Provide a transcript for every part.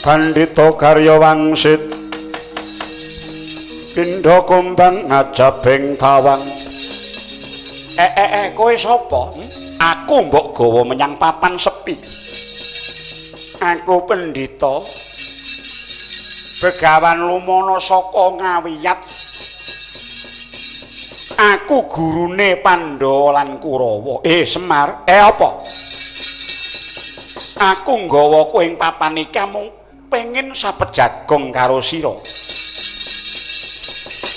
Pandhita karya wangsit pindha kumbang ngajabing tawang. Kowe sapa? Aku mbok gawa menyang papan sepi. Aku pendhita Begawan Lumana saka Ngawiyat. Aku gurune Pandhawa lan Kurawa. Semar, apa? Aku nggawa kowe ing papan iki amung pengin sapejagong karo sira.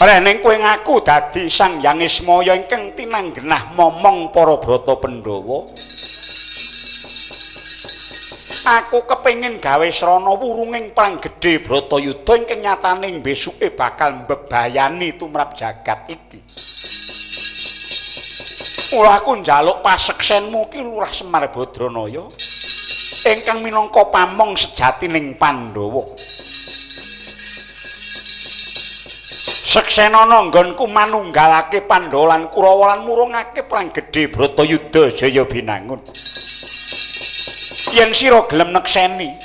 Rening kowe ngaku dadi Sang Hyang Ismaya ingkang tinanggenah momong para brata Pandhawa. Aku kepengin gawe srana wurunging perang gedhe Bratayuda ingkang nyatane besuke bakal mbebayani tumrap jagat iki. Mula aku njaluk paseksenmu ki Lurah Semar Badranaya ingkang minangka pamong sejatining Pandhawa. Seksenana nggonku manunggalake Pandhawa lan Kurawa lan murungake perang gedhe Bratayuda Jaya Binangun. Yen sira gelem nekseni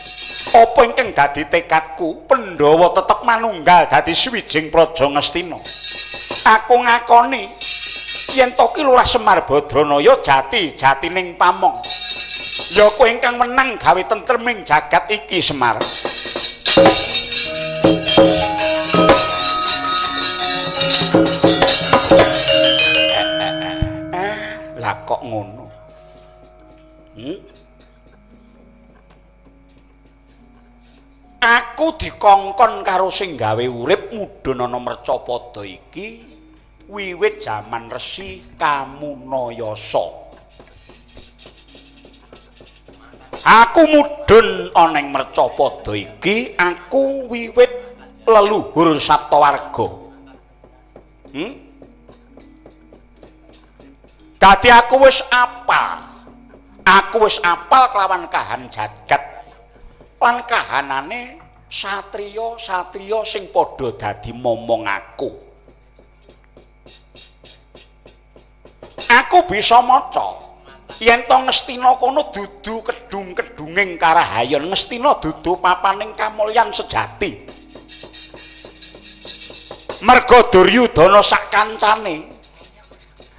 apa ingkang dadi tekadku, Pandhawa tetep manunggal dadi suwijing praja Ngastina. Aku ngakoni yen to ki Lurah Semar Badranaya jati jatining pamong. Ya kowe ingkang menang gawe tentreming jagat iki Semar. Lah kok ngono? Aku dikongkon karo sing gawe urip mudhun ana mercapada iki wiwit jaman Resi Kamunayasa. Aku mudhun ana ing mercapada iki, aku wiwit leluhur Saptawarga. Dadi aku wis apal. Aku wis apal kelawan kahan jagat lan kahanane satriya-satriya sing padha dadi momong aku. Aku bisa maca yen to Ngastina kono dudu kedung-kedunging karahayon, Ngastina dudu papaning kamulyan sejati. Merga Duryudana sak kancane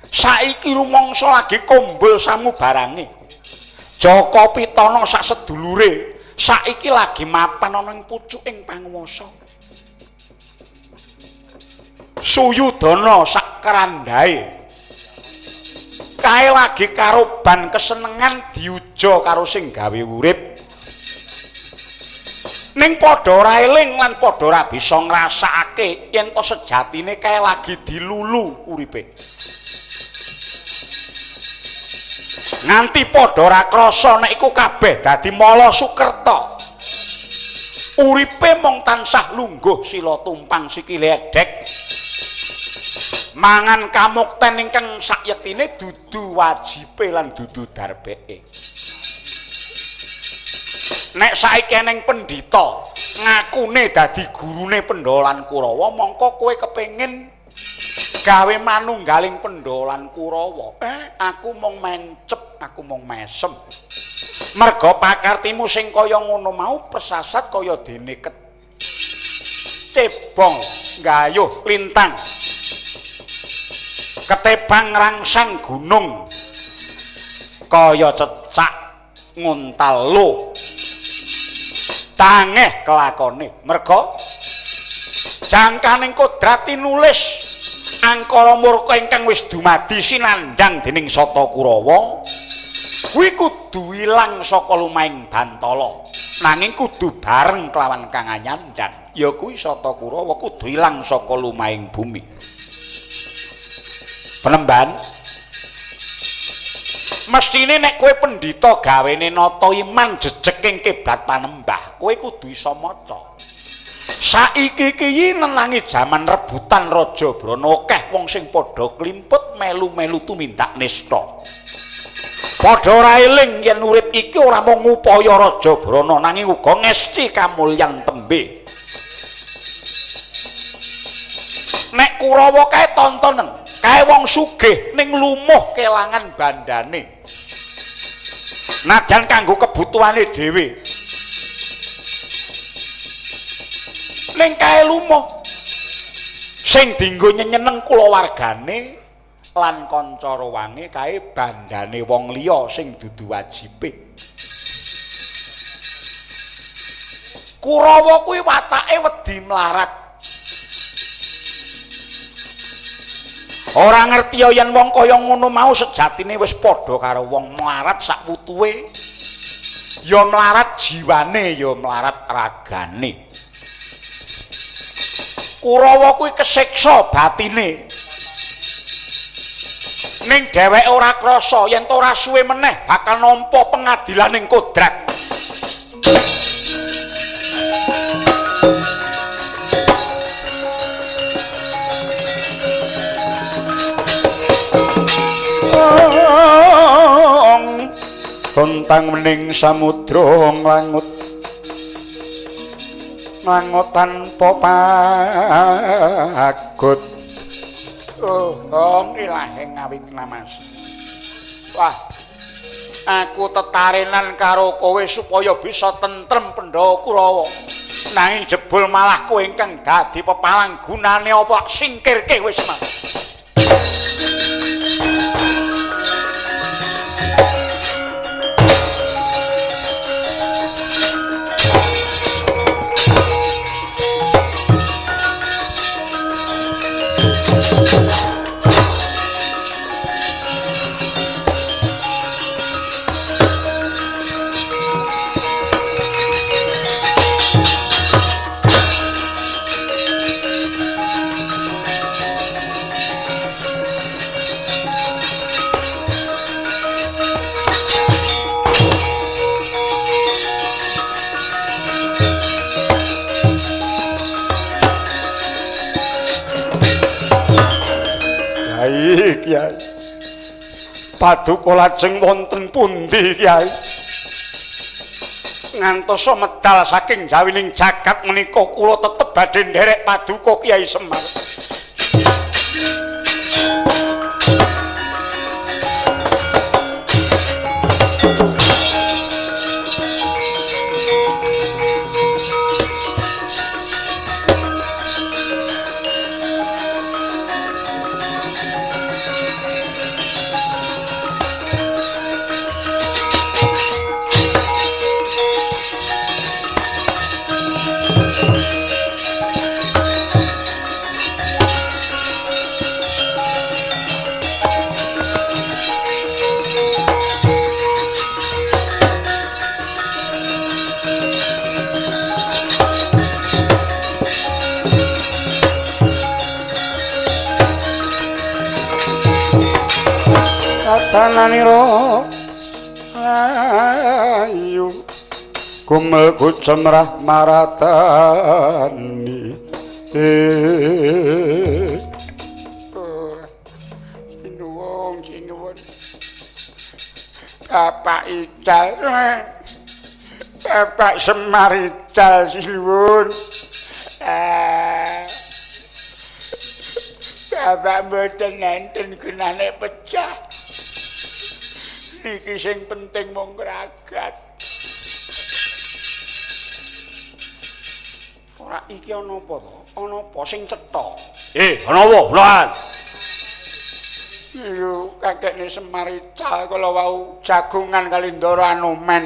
saiki rumangsa lagi kumbul samubarange. Jaka Pitana sak sedulure saiki lagi mapan ana ing pucuking panguwasa. Suyudana sak kerandhae kae lagi karoban kesenengan diuja karo sing gawe urip. Ning padha ora eling lan padha ora bisa ngrasakake yen to sejatine kae lagi dilulu uripe. Nganti padha ora krasa nek iku kabeh dadi mala sukerta. Uripe mung tansah lungguh sila tumpang sikile edhek. Mangan kamukten ingkang sakyetine dudu wajibe lan dudu darbeke. Nek saiki eneng pendhita ngakune dadi gurune Pandhawa lan Kurawa, mongko kowe kepengin gawe manunggaling Pandhawa lan Kurawa. Aku mung mencep, aku mung mesem. Merga pakartimu sing kaya ngono mau persasat kaya dene kecebong gayuh lintang. Ketebang rangsang gunung kaya cecak nguntal lo. Tangeh kelakone merga jangkaning kodrat tinulis angkara murka ingkang wis dumadi sinandhang dening Sata Kurawa kuwi kudu ilang saka lumahing bantala, nanging kudu bareng kelawan kang anyandhang, ya kuwi Sata Kurawa kudu ilang saka lumahing bumi. Penemban mestine nek kowe pendhita gawene nata iman jejeking kiblat panembah, kowe kudu iso maca. Saiki iki nenangi jaman rebutan Raja Brana, akeh wong sing padha klimput melu-melu tumindak nista. Padha ora eling yen urip iki ora mung ngupaya Raja Brana nanging uga ngesti kamulyan tembe. Nek Kurawa kae tontonen, kae wong sugih ning lumuh kelangan bandane. Najan kanggo kebutuhane dhewe. Ning kae lumah sing dienggo nyeneng kulawargane lan kanca ruwange kae bandane wong liya sing dudu wajibe. Kurawa kuwi watake wedi mlarat. Ora ngerti yen wong kaya ngono mau sejatine wis padha karo wong mlarat sak wutuhe. Ya mlarat jiwane, ya mlarat ragane. Kurawa kuwi kesiksa batine. Ning dheweke ora krasa yen ora suwe meneh bakal nampa pengadilan ing kodrat. Kontang wening samudra nglangut nglangut tanpa pagut. Oh, ilahe ngawit namas. Wah, aku tetarenan karo kowe supaya bisa tentrem Pandhawa Kurawa. Nanging jebul malah kowe ingkang dadi pepalang gunane apa singkirke wis mah. Kiai, paduka lajeng wonten pundi Kiai? Ngantos medal saking jawining jagat menika kula tetep badhe nderek paduka Kiai Semar. Tananira ayu kumel kucemrah maratani. Sinuwun, sinuwun Bapak Ical, Bapak Semar Ical, sinuwun. Bapak mboten enten genane pecah. Niki sing penting mung ragat. Ora iki ana apa to? Ana apa sing cetha? Ana apa, Blan? Iya, kakekne Semar Ical kala wau jagongan kali Ndara Anoman.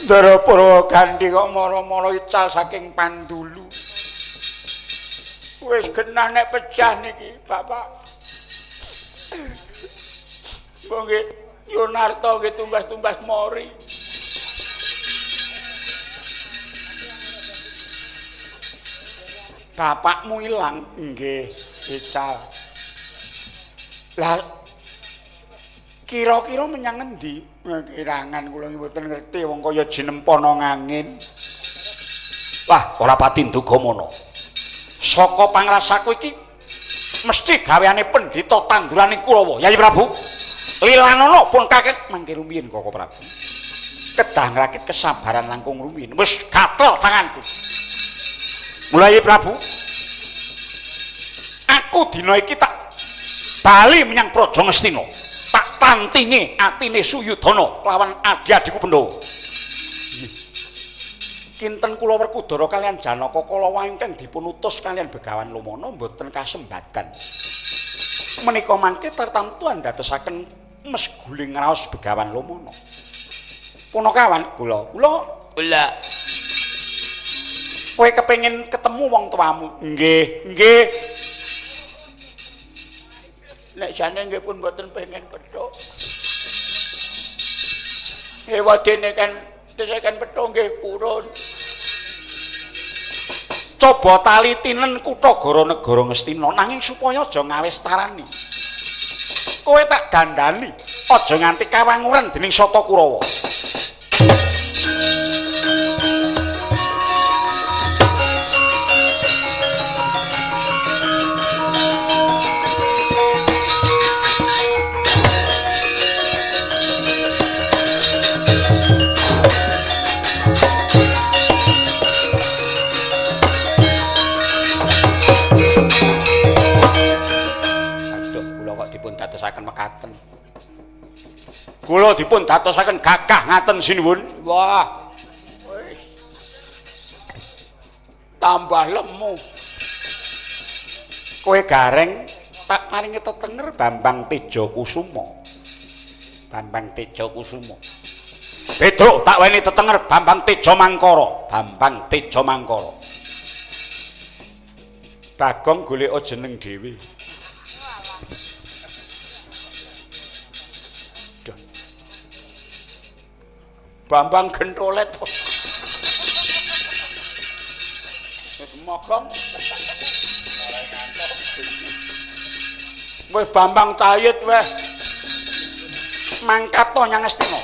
Ndara Purwaganti kok mara-mara ical saking Pandulu. Wis genah nek pecah niki, Bapak. Mbok nggih Yunarto nggih tumbas-tumbas mori. Bapakmu ilang nggih, ical. Lah kira-kira menyang ngendi? Kirangan kula nggih mboten ngerti wong kaya jinempono ngangin. Wah, ora pati nduga mono. Saka pangrasaku iki mesti gaweane pendhita tandurane Kurawa. Yayi Prabu. Lilanono pun kaget mangke rumiyin Koko Prabu. Kedah ngrakit kesabaran langkung rumiyin. Wis gatel tanganku. Mulai Prabu, aku dina iki tak bali menyang Praja Ngastina. Tak tantinge atine Suyudana lawan adi-adiku Pandhawa. Kinten kula Werkudara kaliyan Janaka kala ingkang dipun utus kaliyan Begawan Lomana mboten kasembadan. Menika mangke tartamtu andadosaken mesguling raos Begawan Lomana. Punakawan kula, kula kula. Kowe kepengin ketemu wong tuamu? Nggih, nggih. Nek jane nggih pun mboten pengen petuk. Ewadene kan tesekan petuk nggih purun. Coba tali tinen kutha Gara Negara Ngastina nanging supaya aja ngawestarani. Kowe tak dandani, aja nganti kawanguran dening Sata Kurawa. Dadosaken mekaten. Kula dipun dadosaken gagah ngaten sinuwun. Wah. Wis. Tambah lemu. Kowe gareng tak paringi tetenger Bambang Tejo Kusuma. Bambang Tejo Kusuma. Beduk tak weni tetenger Bambang Tejo Mangkara. Bambang Tejo Mangkara. Bagong golek jeneng dhewe. Bambang Gentolet. Mogong. Wis Bambang Tayit weh. Mangkat to nyang Astina.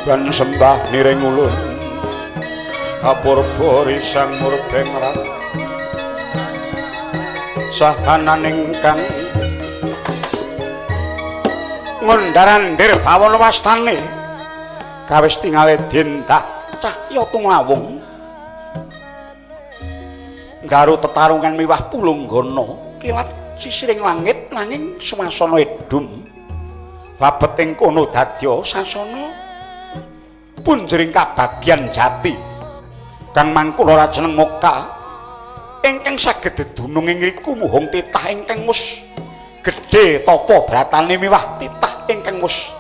Ban sembah niring ulun kapurba risang murbeng rat sahanan ingkang ngundar-andir bawana wastane kawis tingale dindak cahya tunglawung nggaru tetarungan miwah pulunggana kilat sisiring langit nanging swasana edum labet ing kono dadya sasana punjering kabagyan jati kang mangkono rajeneng mokta ingkang saged dedunung ing ngriku muhung titah ingkang mus gedhe tapa bratane miwah titah ingkang mus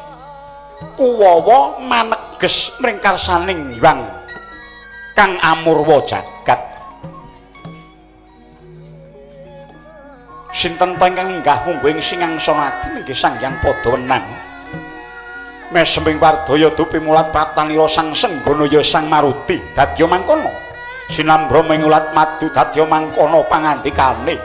kuwawa maneges mring karsaning Hyang kang amurwa jagat. Sinten ta ingkang minggah mungguh ing singangsanadi nenggih Sang Hyang Padha Wenang mesembing wardaya dupi mulat praptanira sang senggana ya sang maruti dadya mangkono sinambra mengulat madu dadya mangkono pangandikane.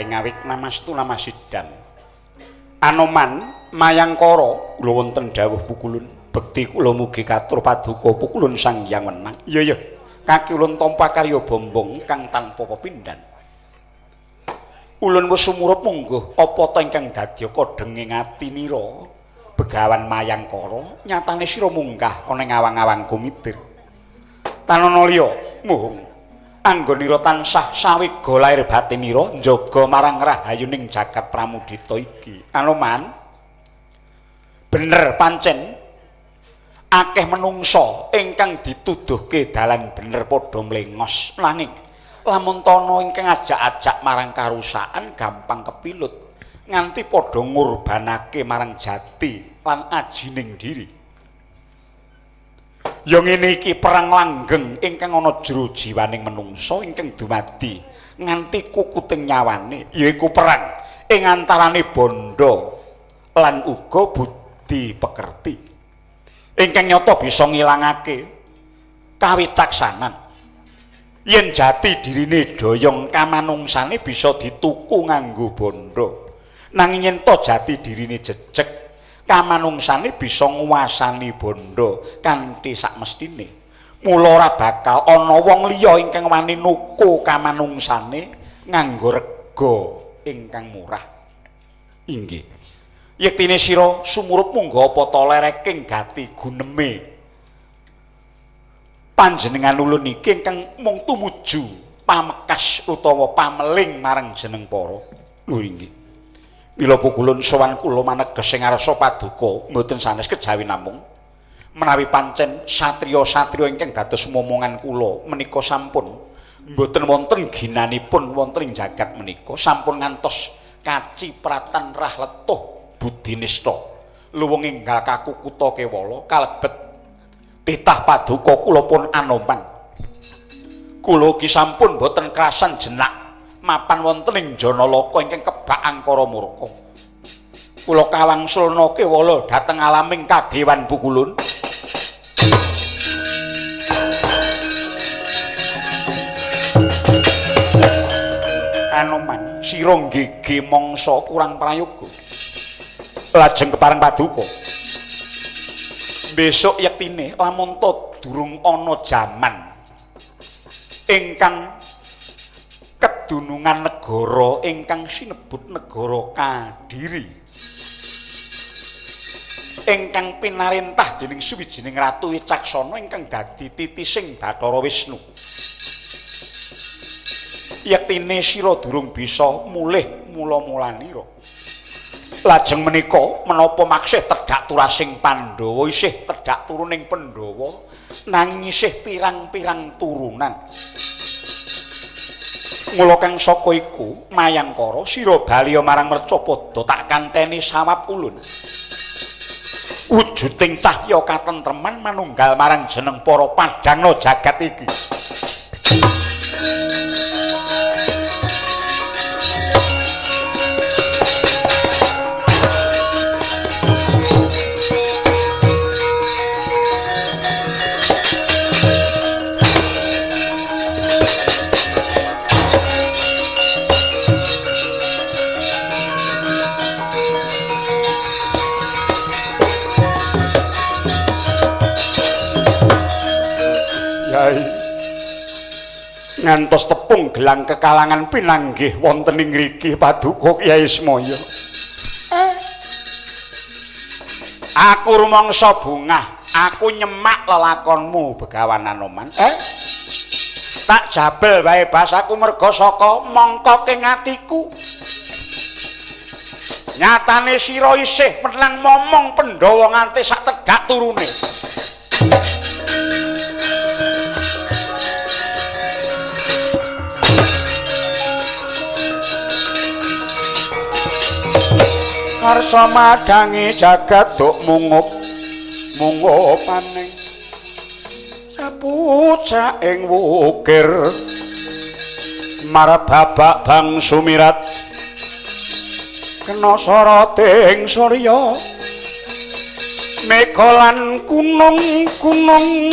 Ngawik namastu namasidam Anoman Mayangkara kula wonten dawuh pukulun bekti kula mugi katur paduka pukulun Sang Hyang Wenang. Iya iya kaki ulun tampa karya bombong kang tanpa pepindhan ulun wis sumurup mungguh apa ta ingkang dadya kodhenging atinira Begawan Mayangkara nyatane sira munggah ana ing awang-awang gumitir tanana liya muhung anggonira tansah sawega lair batinira njaga marang rahayuning jagat pramudita iki. Anoman Bener pancen akeh menungsa ingkang dituduhke dalan bener padha mlengos, nanging lamun tono ingkang ajak-ajak marang karusakan gampang kepilut nganti padha ngurbanake marang jati lan ajining diri. Ya ngene iki perang langgeng ingkang ana jero jiwaning menungsa ingkang dumadi nganti kukuting nyawane, yaiku perang ing antarane bondo lan uga budi pekerti ingkang nyata bisa ngilangake kawicaksanan. Yen jati dirine doyong kamanungsane bisa dituku nganggo bondo, nanging yen to jati dirine jejeg kamanungsane bisa nguwasani bondo kanthi sakmestine. Mula ora bakal ana wong liya ingkang wani nuku kamanungsane nganggo rega ingkang murah. Inggih. Yektine sira sumurup munggo apa ta lereking gati guneme panjenengan ulun iki ingkang mung tumuju pamekas utawa pameling marang jeneng para. Lho inggih. Mila pukulun sowan kula maneges ing ngarsa paduka mboten sanes kejawi namung menawi pancen satriya-satriya ingkang dados momongan kula menika sampun mboten wonten ginanipun wonten ing jagat menika, sampun ngantos kacipratan rah letuh budinista luwung enggal kakukuta kewala kalebet titah paduka kula pun Anoman. Kula ugi sampun boten krasan jenak mapan wonten ing Janalaka ingkang kebak angkara murka. Kula kawangsulna kewala dhateng alaming kadewan pukulun. Anoman, sira nggege mangsa kurang prayoga. Lajeng kepareng paduka. Besok yektine lamun to durung ana jaman ingkang kedunungan negara ingkang sinebut negara Kadiri ingkang pinarentah dening suwijining Ratu Wicaksana ingkang dadi titising Bathara Wisnu. Yektine sira durung bisa mulih mula-mulanira. Lajeng menika menapa maksih tedhak turasing Pandhawa isih tedhak turuning Pandhawa nanging isih pirang-pirang turunan. Mula kang saka iku mayangkara sira baliya marang Mercapada tak kanteni sawab ulun. Wujuding cahya katentreman manunggal marang jeneng para padhangna jagat iki. Ngantos tepung gelang kekalangan pinanggih wonten ing ngriki paduka Kyai Ismaya. Aku rumangsa bungah, aku nyemak lelakonmu Begawan Anoman. Tak jabel wae basaku merga saka mongkoke atiku. Nyatane sira isih menang momong Pandhawa nganti sak tedhak turune. Karsa madangi jagat duk mungup mungupaning sapuca ing wukir marbabak bang sumirat kena soroting surya mega lan gunung-gunung.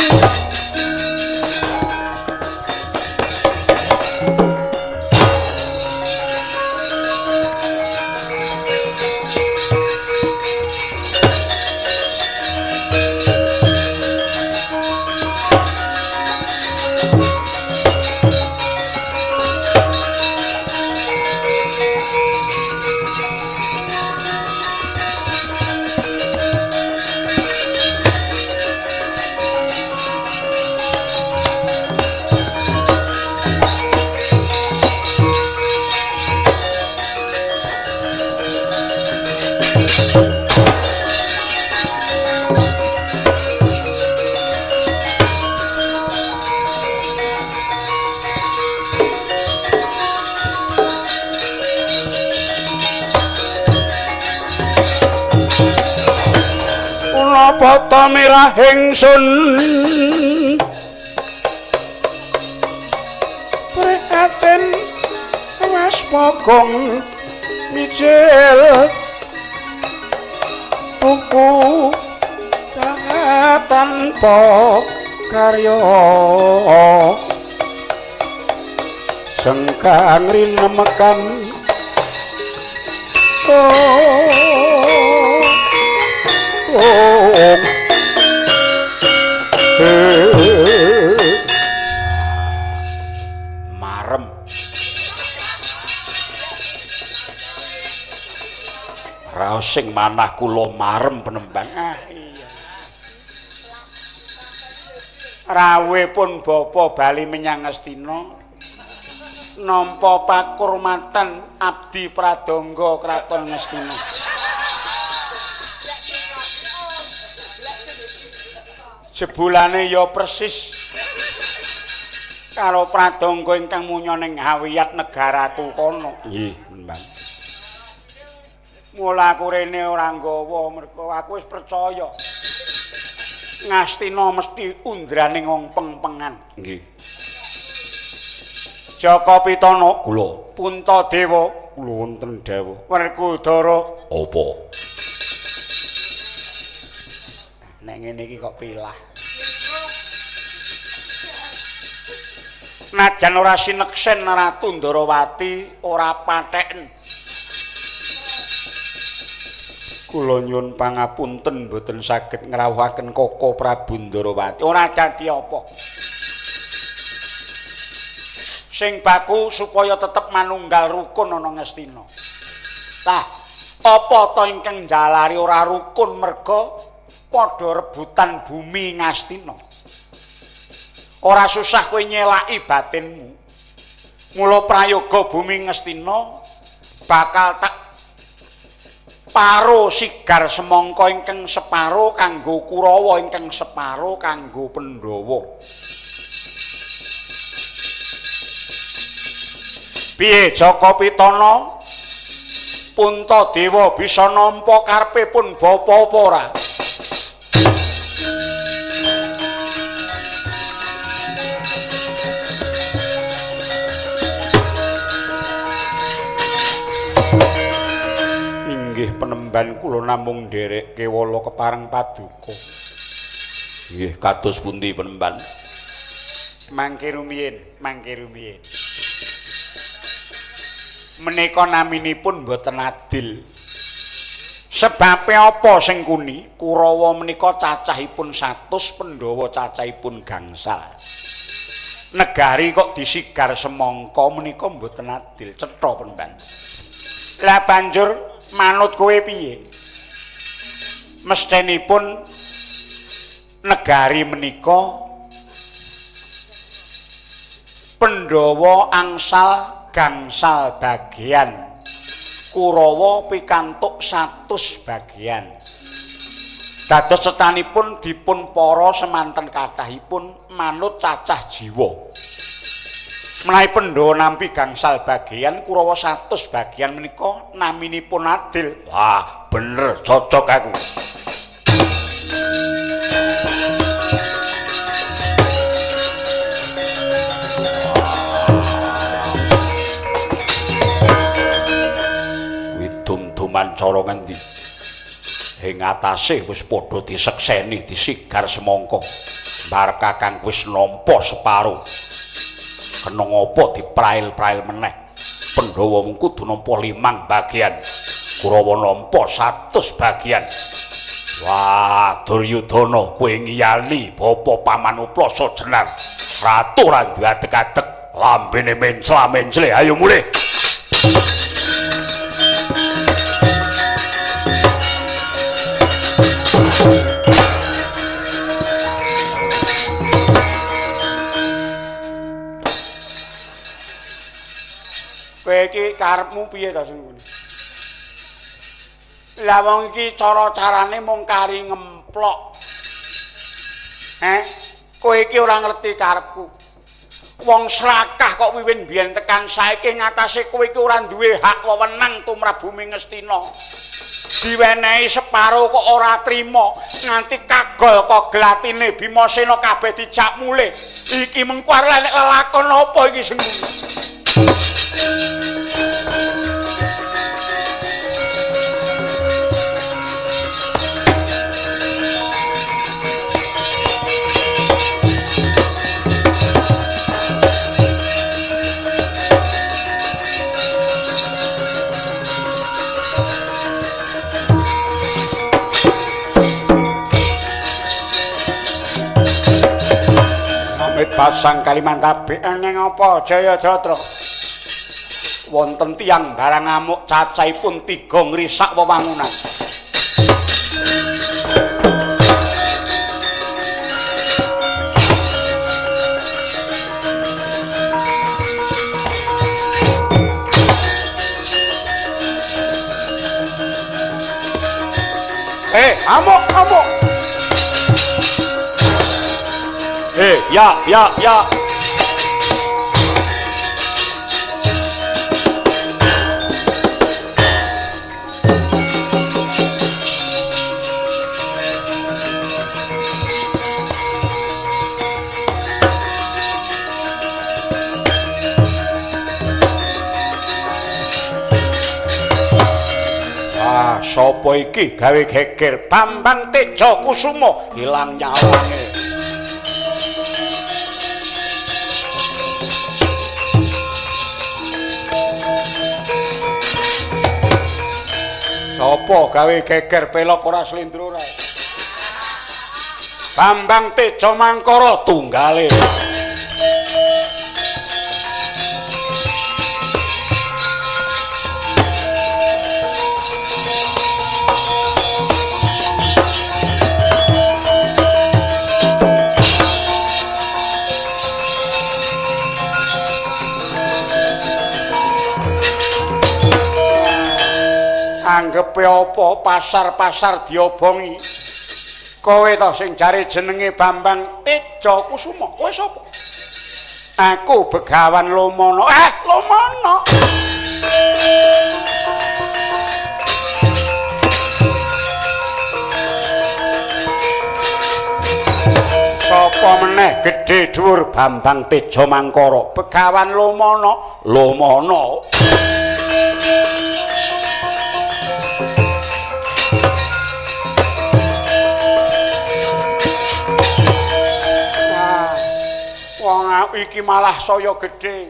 Apa ta mirah ingsun prihatin was pogong mijil tuku tanpa karya sengkang rinemekan marem raos sing manah kula marem penembang. Ah iya. Rawuhipun bapa bali menyang Ngastina nampa pakurmatan abdi pradangga kraton Ngastina. Jebulane ya persis karo pradangga ingkang munya ning hawiyat negaraku kono. Nggih, Mbah. Mula aku rene ora nggawa mergo aku wis percaya. Ngastina mesti undrane wong pengpengan. Nggih. Jaka Pitana kula, Puntadewa kula wonten dawuh. Werkudara apa? Nek ngene iki kok pilah. Najan ora sineksen Ratu Ndarawati ora patheken. Kula nyuwun pangapunten mboten saged ngrawuhaken Koko Prabu Ndarawati. Ora dadi apa. Sing baku supaya tetep manunggal rukun ana Ngastina. Lah, apa ta ingkang njalari ora rukun merga padha rebutan bumi Ngastina. Ora susah kowe nyelaki batinmu. Mula prayoga bumi Ngastina bakal tak paro sigar semangka ingkang separo kanggo Kurawa, ingkang separo kanggo Pandhawa. Piye Jaka Pitana? Puntadewa bisa nampa karepipun bapa apa ora? Inggih penemban kula namung nderek kewala kepareng paduka. Nggih kados pundi penemban? Mangke rumiyin, mangke rumiyin. Menika naminipun mboten adil. Sebabe apa sing kuni? Kurawa menika cacahipun 100, Pandhawa cacahipun gangsal. Negari kok disigar semangka menika mboten adil, cetha penemban. Lah banjur manut kowe piye? Mestinipun negari menika Pandhawa angsal gangsal bagian, Kurawa pikantuk 100 bagian. Dados cetanipun dipun para semanten kathahipun manut cacah jiwa. Menawi Pandhawa nampi gangsal bagian, Kurawa 100 bagian menika naminipun adil. Wah, bener, cocok aku. Widum-duman cara ngendi? Ing atase wis padha disekseni, disigar semangka. Mbarep kakang wis nampa separo. Kena ngapa diprail-prail meneh? Pandhawa mung kudu nampa 5 bagian, Kurawa nampa 100 bagian. Wah, Duryudana kowe ngiyani bapa Pamanuplasa jenar. Ratu ora duwe adeg-adeg, lambene mencla-mencle. Ayo mulih. Kowe iki karepmu piye ta sing ngene? Lah wong iki cara-carane mung kari ngemplok. Kowe iki ora ngerti karepku. Wong srakah kok wiwit biyen tekan saiki ngatasé kowe iki ora duwe hak wewenang tumrap bumi Ngastina. Diwenehi separo kok ora trima, nganti kagol kok glatine Bimasena kabeh dijak mulih. Iki mengko arep nek lelakon apa iki sing Pasang Kalimantan eneng apa Jayadratra wonten tiyang barang ngamuk cacahipun 3 ngrisak wewangunan. Amuk amuk. Ya, ya, ya. Ah, sapa iki gawe geger Bambang Tejo Kusumo ilang nyawane. Sapa gawe geger pelok ora slendro ora. Bambang Tejo Mangkara tunggale. Anggepe apa pasar-pasar diobongi. Kowe to sing jare jenenge Bambang Tejo Kusumo. Kowe sapa? Aku Begawan Lomana. Lomana. Sapa meneh gedhe dhuwur Bambang Tejo Mangkara? Begawan Lomana. Lomana. Iki malah saya gedhe.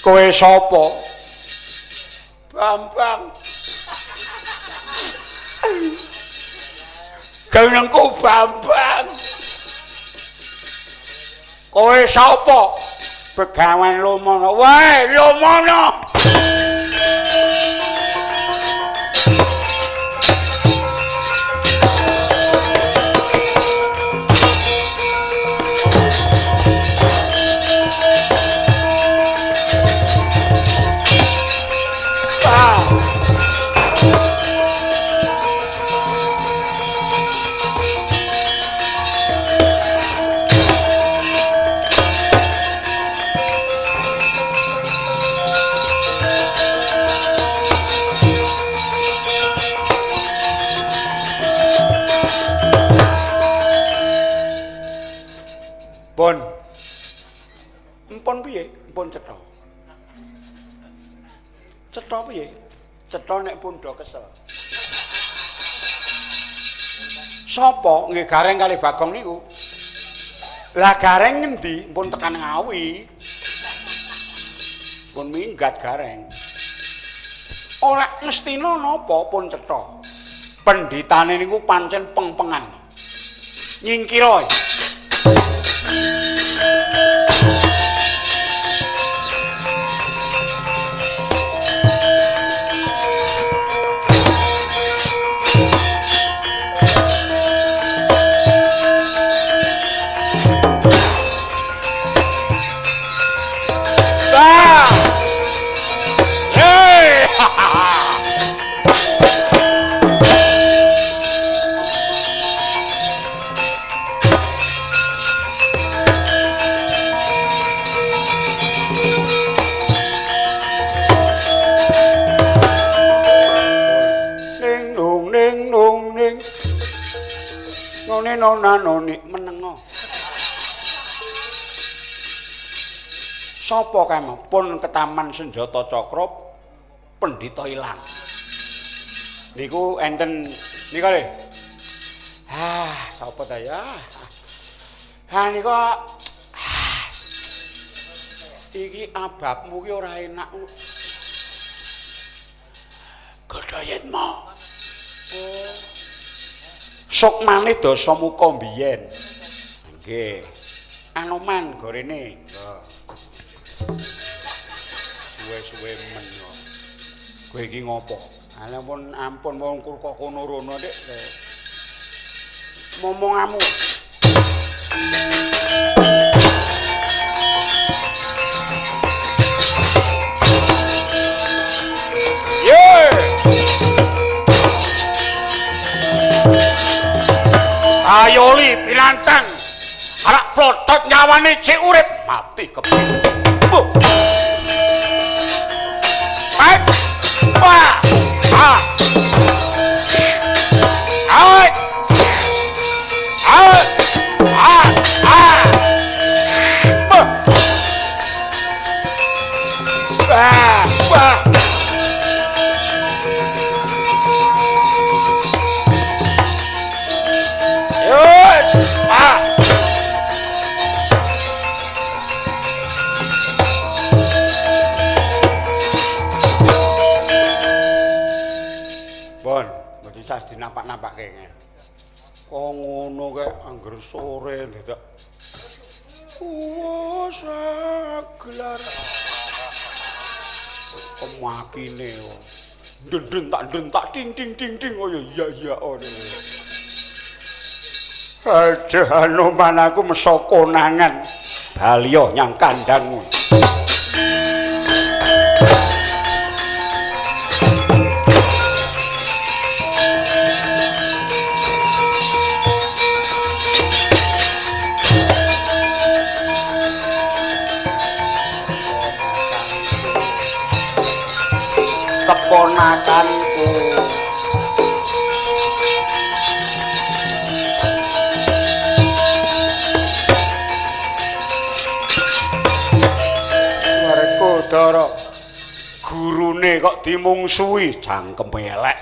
Kowe sapa? Bambang. Jenengku Bambang. Kowe sapa? Begawan Lomana. Weh, Lomana. Pun. Empun piye? Empun cetha. Cetha piye? Cetha nek pun do kesel. Sapa? Nggih Gareng kali Bagong niku. Lah Gareng ngendi? Pun tekan Ngawi. Pun minggat Gareng. Ora mestina napa pun cetha. Pendhitane niku pancen peng-pengan. Nyingkira. None nona noni menengo. Sapa kae pun ketaman senjata cakra pendhita ilang. Niku enten nika lho. Ah, sapa ta ya? Ah nika iki ababmu ki ora enak. Godhayetma. Oh. Sukmane Dasamuka mbiyen. Nggih. Anoman gorene. Suwe-suwe men kok. Kowe iki ngopo? Alah pun ampun wong kok kono rono Dik. Momongamu. Ayoli pilantang arak plotot nyawane cek urip mati keping. Baik. Wah. Ah. Ai. Ah. Ah. Ah. Wah. Wah. Ah. Bon, mboten sah dinapak-napake. Kok ngono kek angger sore dadak. Wes gelar. Kemakine kok. Ndentak ting ting ting ting kaya iya iya ngene. Aduh Hanuman aku meso konangan. Baliyo nyang kandangmu. Keponakanku. Werkudara gurune kok dimungsuhi cangkeme elek.